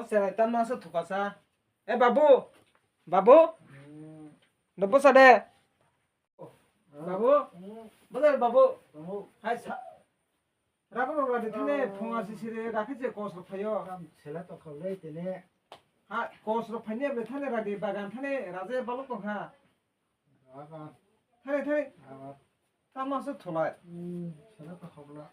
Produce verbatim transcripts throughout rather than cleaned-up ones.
Cherai tamno aswk thukasa. E babu, babu, no bwsa de. Babu, bwsa de babu. Hai sa, rabo rok radi thane phunga sisire rakhe je kos rok phaio. Sela to kholai tene. Ha, kos rok phaine ble thane radi bagan thane raje balok tong ha. Thane thane. Tamno aswk thulai. Sela to kholai.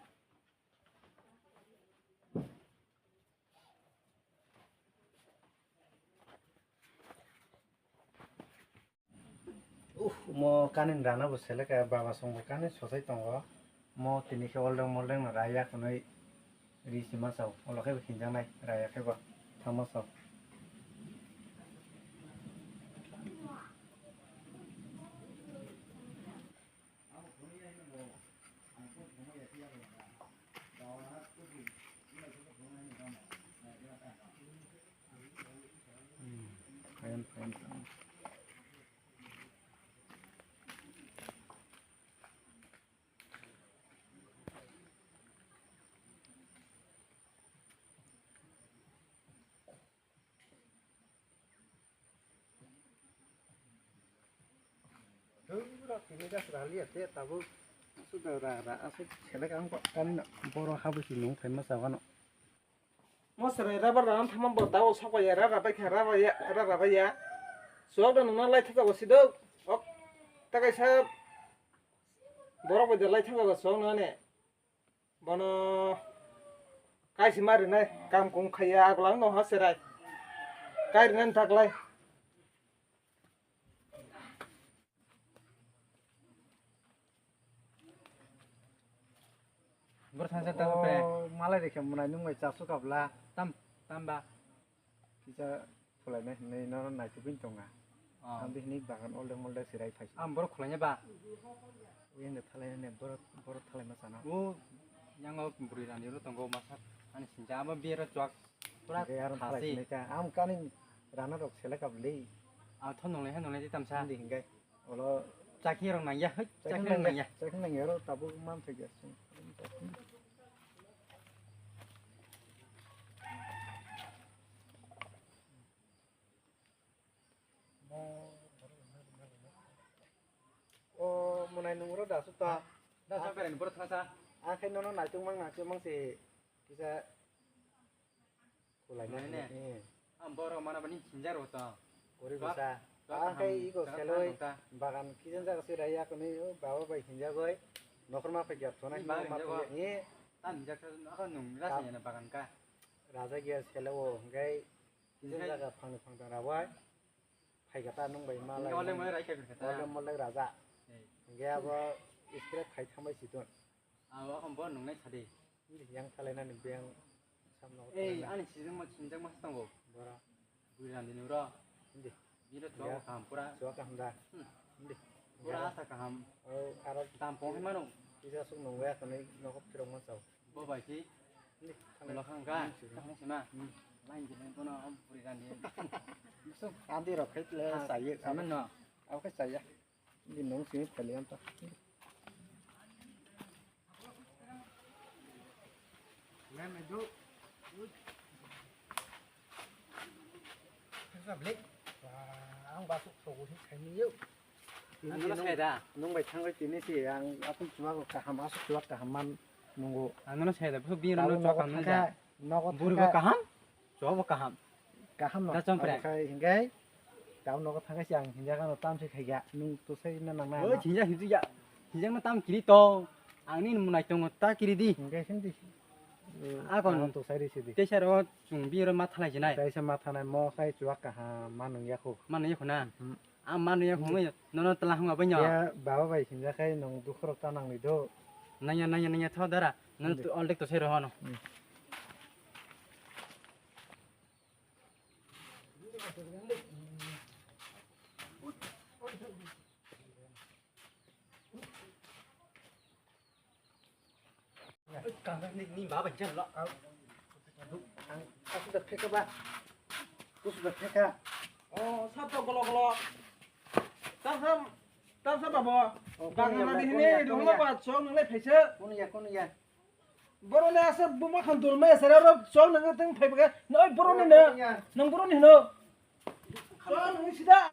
Uh, mo kanin rana bo seleka, baba songbo kanin sosai tongo. Mo tini khe oldeng moldeng no raya kwnwi ri sima sao. Olo khe bo hinjaknai raya khe bo thangma sao. Dura kini das rali ate tabuk. Sudah ra ra asuk selek ang kok kani na boro habisi nung phaima sawano. Mo serai rubber rana thama bo dago sok bai ya, rara bai kha, rara ya, rara bai ya. Sok da nungna lai thaka bo sidok. Ok. Takai sa borok bai da lai thaka bo sok nane. Bono kaisi ma rinai, kam kung khaiya, aglang no ha serai. Kai rinai taklai. Bor thangsa ta pe. O, malai rekhe mwnai nung bai chasu kabla. Tam, tam ba. Kisa khwlainai hinwi nono naitugwi tonga. Ah. Ang bihini bagan oldek moldek se rai phaisi. Ang borok khwlainai ba? Uyang de thalainai borok, borok thalaima sana. O, yango bwrwi rani ro tongo masa ani sinja amo biyaro chwak pura. Hwnkhe aro thasi. Thalaisini ka. Ang kani rana rok selek abli. Ang thon nonglai hai nonglai di tamsa. Hindi hingai. Olo chakhi rok nangya, hoi, chakhi rok nangya. Chakhi nangya ro tabuk man thai ya. O mwnai nung ro da su ta. Da sa kare ni boro thasa. Akhe nono naitung mang nangse mang se kisa. Khulai nai ne. Ang borok mana bani chinjar rota. Kori bwsa. Ang khe iko seloi bagan kijan jaga se rai yakni baba bai hinjagoi. Nokhorma phai gyap thona hinma phai. Tan hinjak sa ako nung rasa yana bagan ka. Raja giya selo hingkai kijan jaga phangni phangtang rawai. Phai kata nung bai malai. Oleng malai rai kha kata. Oleng malai raja. Hingke abo scrap khai thambai siton. Abo akon bo nungnai sadi. Hindi yang thalainani beng samno. Ei, thalaina. Ani sijak ma sijak ma tongo. Bora. Bui randi nuro. Hindi. Biro chok kaham pura. Chok kaham da. Hmm. Hindi. Pura asa kaham. Oh, aro. Tam pong mano. Kisa suk nungwe akanai nokop tirok ma chao. Bo bai si. Hindi. Lo khang ka. Hmm, sih. Khang sima. Hmm. Lain jilai kono am bui randi. Suk. Andi rok khai tle saye. Saman no. Abo khai saye. Di nung sini pelian ta. Lem edu. Kisa beli. Wah, ang basuk sogo sih kaini yuk. Ano na seda. Nung bai thangoi tini si ang apun chuma ko kaham asuk chuma kaham man nungo. Ano na seda. Busuk bini nogo thangka. Nogo buru kaham. Chobo kaham. Kaham no. Da chong pre. Abo khai hingai. Tao nogo thangkai si ang hinjak ano tam se khaiya. Nung to sai na nang na. Oi hinjak hinjak ya. Hinjak no tam kiri to. Ang ni munai tongo ta kiri di. Hingai sim di. Akon to sai ri si di. Tesa ro chung bi ro ma thalai jinai. Tesa ma thanai mo khai chuak kaham ma nung yakho. Ma nung yakho na. Hmm. Ang manu ya hwnwi nono twlang hwnba bai no. Ya baba bai hinjakhai nwng dukhu rok ta nangni do. Nanya nanya nanya tho dara. Nono oldek to sai rohono. Ni, ni baba jalo. Ang, aku dah peka ba. Aku sudah peka. Oh, sab to golo golo. Tam sam, tam sam babo. Bagan na di hini, dong ma ba chong nang le phaisa. Kono ya, kono ya. Boroni asa buma khan dulmai asa ro chol nang teng phai baka. Noi boroni na. Nang boroni hino. Chol nang sida.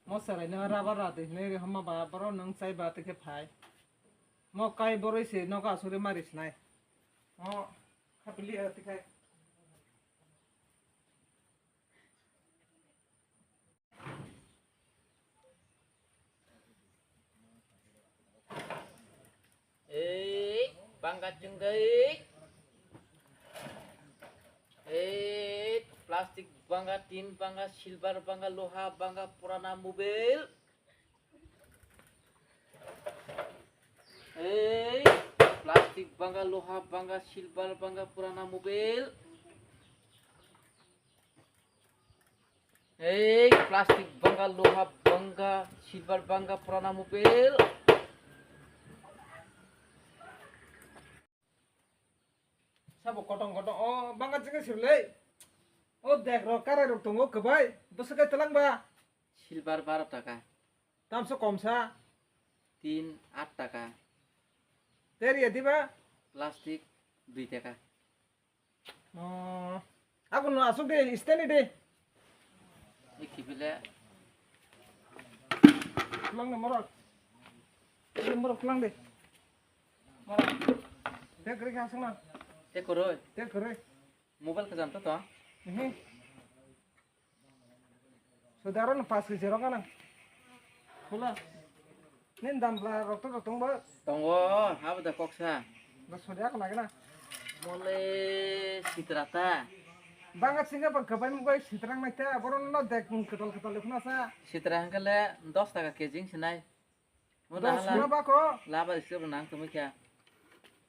Mo sarai na rubber ra de ne hama ba boro nang chai ba te khe phai. Mo kai boroi se nogo asuri mari sinai. Mo khapili ati khai. Ei, bangka chwngwi. Ei, plastic bangka, tin bangka, silver bangka, loha bangka, purana mobile. Ei, plastic bangka, loha bangka, silver bangka, purana mobile. Ei, plastic bangka, loha bangka, silver bangka, purana mobile. Sabo kotong kotong, o bangka chikhe sirlei. O dek rok karai rok tongo kwbai. Bwswk kai twlang ba? Silver baro taka. Tamsa komsa? Tin at taka. Teri ya diba? Plastic dui taka. Oh, aku no asuk de, isteni de. Iki bile. Pulang de morok. Ini morok pulang de. Morok. Te kere kasang na. Te koroi. Te kere. Mobile kajam to to. Mhm. Sodaro no pas kg rok nang. Khula. Nin dam bla rok to tongo. Tongo, habo da koksa. Ba sodya ko lagena. Mole sitra ta. Banga singa ba kabai mo gai sitrang nai ta, boro no dek ketal ketal khna sa. Sitra hangkale dos taka kg sinai. Dos suna ba ko. Laba isi bo nang tumi kya.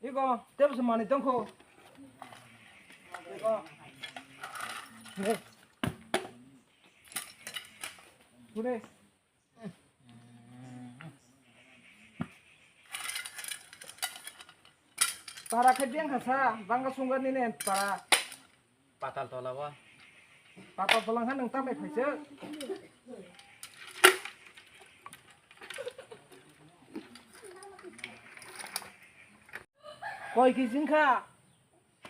Iko, tebse mani tongkho. Iko. Ne. Pure. Para khe beng kha sa, bangka sungar nini para. Patal tola o. Patal tola kha nwng tamai phaisa. Koi kg wngkha?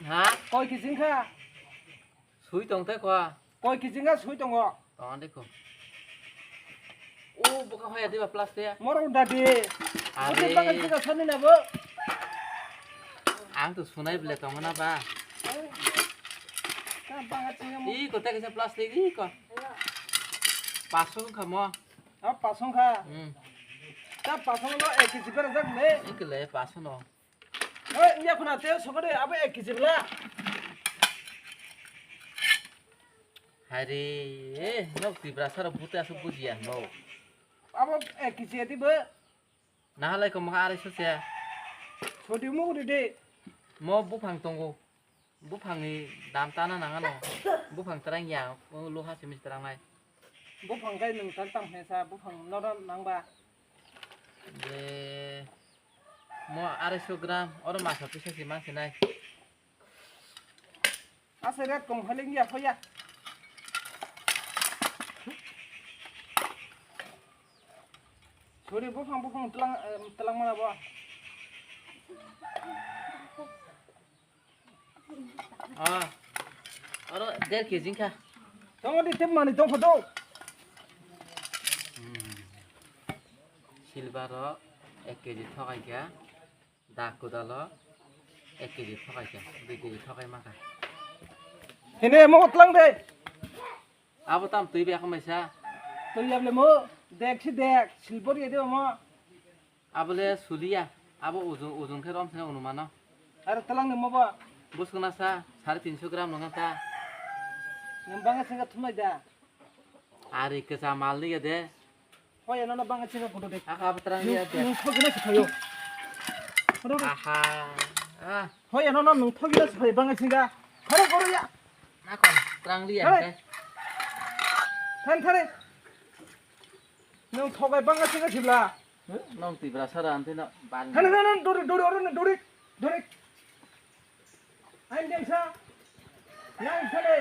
Ha? Koi kg wngkha? Sui tong tei kha. Koi kg wngkha sui tongo? Tong de kho. O boka hoya diba plastic. Moro da di. Are. Ode bagan tiga sani na bo. Ang to sunai bele tong na ba. Ka bagan tiga mo. I ko tei kisa plastic i ko. Pasung kha mo. A pasung kha. Hmm. Ta pasung lo ek kg berajak le. Ikle pasung no. Oi, iya khuna te sokade abo ek kg bla. Haire, eh, nok Tiprasa rok bute asuk bujiya, no. Abo ek kg ati bo. Nahalai ko maha arai so se. Sodi mo ri de. Mo buphang tongo. Buphangni dam tana nangano. Buphang terang ya, o loha simi terang nai. Buphang kai nung tan tam hesa, buphang noro nangba. Je, mo arai so gram, oro masa pisa si mang sinai. Asa rat kong haling ya, hoya. Sori buphang, buphang telang, eh, telang mana bo. Ah, oro der kg wngkha. Tongo di tep mani tong photo. Hmm. Silver o ek kg thokai kha. Da kudalo ek kg thokai kha. Dui kg thokai maka. Hene mo tlang de. Abo tam twi be khamai sa. Twi yable mo dek si dek silver ye de mo. Abole suliya, abo ujung, ujung khe rom sene onumano. Aro talang ni mobo? Buskuna sa, sare tinso gram nonga ta. Nang banga singa thumai da. Ari kesa mal ni de. Hoya nono banga singa kudu de. Aka abo terang ya de. Nung thok na sikhayo. Aha. Ah. Hoya nono nung thok na sikhayo banga singa. Hare goro ya. Nakon, terang liya. Hare. Than thare. Nung thogai banga singa sibla. Nong Tiprasa ra anti na bal. Hana hana duri duri oro duri duri. Ain deng sa. Yang sale.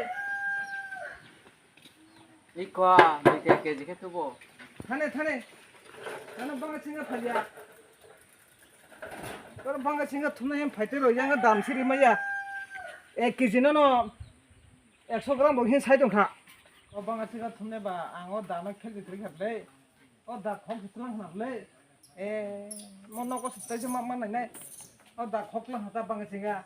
Iko, dui kg khe tubo. Thane, thane. Thane banga singa phalia. Tor banga singa thumna hem phaite ro, yanga dam siri maya. Ek kg no no ekso gram bo hin sai tong kha. O banga singa thumne ba, ang o dano khel jitri kha le. O da khok jitlang na le. E, mo nogo stai se ma ma nai nai. O da khok lang hata banga singa.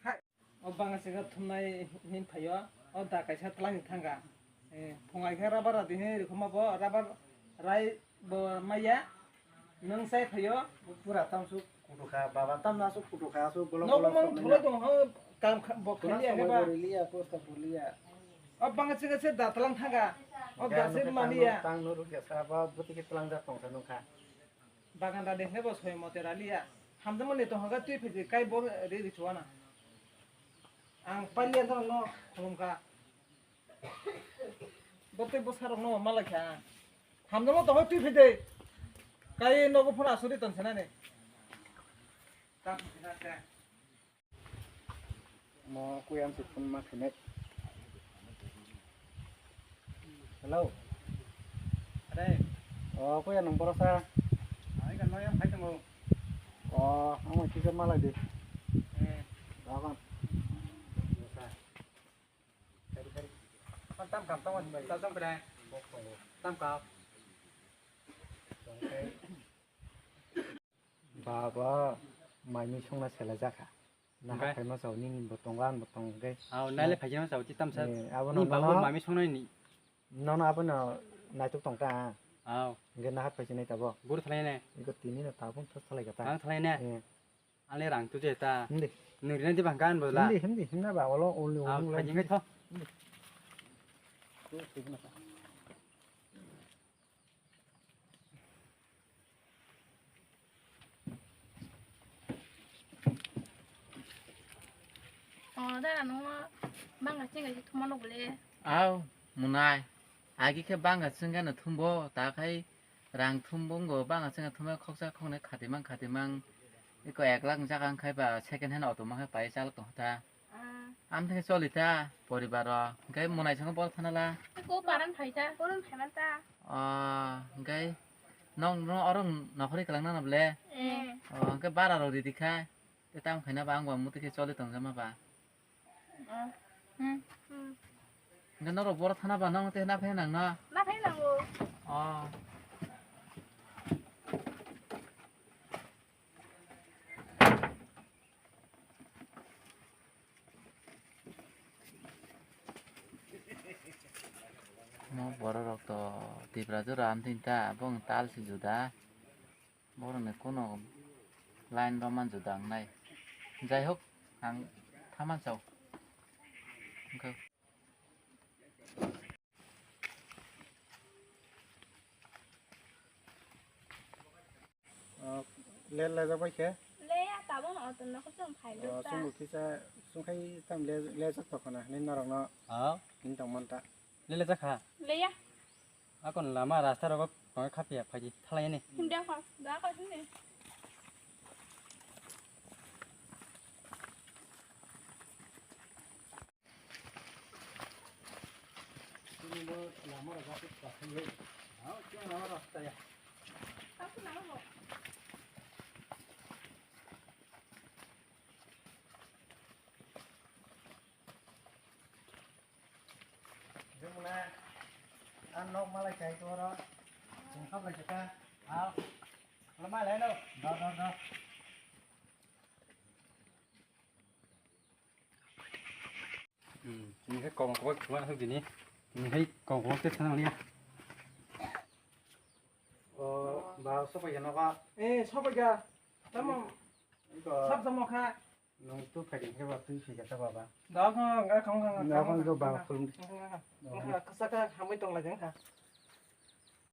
Hai. O banga singa thumnai hin phaio, o da kaisa twlang thanga. Eh, phungai khe rubber radi hin rikoma bo, rubber rai bo maya, nwng sai phaio. Pura tamsuk kutukha, baba tamna asuk kutukha, asuk bolok nogo bolok mung sok thulai manya. Tong ho, kam kha-, bo Tuna khali sok ani bai ba. Bo riliya, posta buliya. O banga singa se da twlang thanga, o Gaya da se nukhe tang maliya. Tang nuru kesa, ba buti khe twlang jak tong kha nukha. Bagan da de hebo soi mote raliya. Hamjamani to hanga twi phidi kai bo ri ri chuana. Ang paliya no no khulumkha. Bote bosarok no malakha. Hamjamo to twi phidi. Kai nogo phone asuri ton senani. Tak phidi na te. Mo kuyan si phone ma khinai. Hello. Are. O kuyan nang borosa. Ai kan noya phai tongo. O, ang kisa malai di. Eh. Dokan. Borosa. Sari, sari. Tam kam tongo, tam kam. Bok tongo. Tam kam. Tongkai. Baba, mai mui songna sela jakha. Naha Hwnkhe? Phaima chao nini bo tongo, ani bo tongo hwnkhe. Aw, naile phaima chao ti tamsa. Eh, abo ni no baba bono mai mui songnai ni. Nono abono naituk tong ta. Aw. Hwnkhe naha phaisa nai tabo. Buru thalai ne. Iko tini no tabung thas thalai kata. Ang thalai ne. Eh. Ale rang tu je ta. Hindi. Nuri nai di bang kan bola. Hindi, hindi, hindi ba olo olo. Aw, olo. Phaji ngai tho. Hindi. Tu, tu, tu, tu. O, dara, nungno banga chinga se thumano bole. Aw, munai. Agi khe banga chingano thumbo, ta khai rang thumbo wngbo, banga chinga thumai khoksa khoknai khatimang khatimang. Iko ek lakh ni jaka wngkhai ba second hand auto ma khe pai chalok tong kha ta. Ah. Amtwkhe choli ta poribar o. Hwnkhe munai songkhe boro thana la. Ko paran phai ta. Paran phai man ta. O, hwnkhe nong, nong oro nokhorwi kwlangna no ble? Eh. O, hwnkhe bara rok ridi kha. Te tamo khaina ba ang bo muti khe choli tongjama ba. Ah. Hmm. Hmm. Hwnkhe norok boro thana ba nong te na phai nang no? Na phai nango. O. Mo borok rok to Tipra jora amtwini ta, bo wng tal si juda. Borok ni kuno line rw man juda wngnai. Jai hok, ang thaman chao. Wngkha. O, le, lejak bai khe? Le ya, tabuk no auto no khe chwng phai o, jak ta. Chwngbo kisa, chwng khai tam le, lejak tong khna, hinwi norok no. Aw. Hinwi tong man ta. Le lejak kha? Le ya. Akon lama rasta rogo tongwi khapya phaidi thalai ni. Himdi akon, da akon himdi. Chini bo lama rok aswk kwthaiwi. Hao, chini lama rok taya. Jumla, ang nok malai kai toro. Singkap lai jaka. Hao. Lama lai lo. Do, do, do. Hmm, ini hai kong kong cuma asal gini. Ini hai kong kong teh sana lihat. Oh, ba sopai ya noka. Eh, sopai ya. Tamam. Iko. Sab sama kha. Nung tu khaji khe ba tu si kata baba. Da kha, ga kha, ga kha. Da kha, ga kha, ga kha. Kha, kha, kha, hamai tong lai jang kha.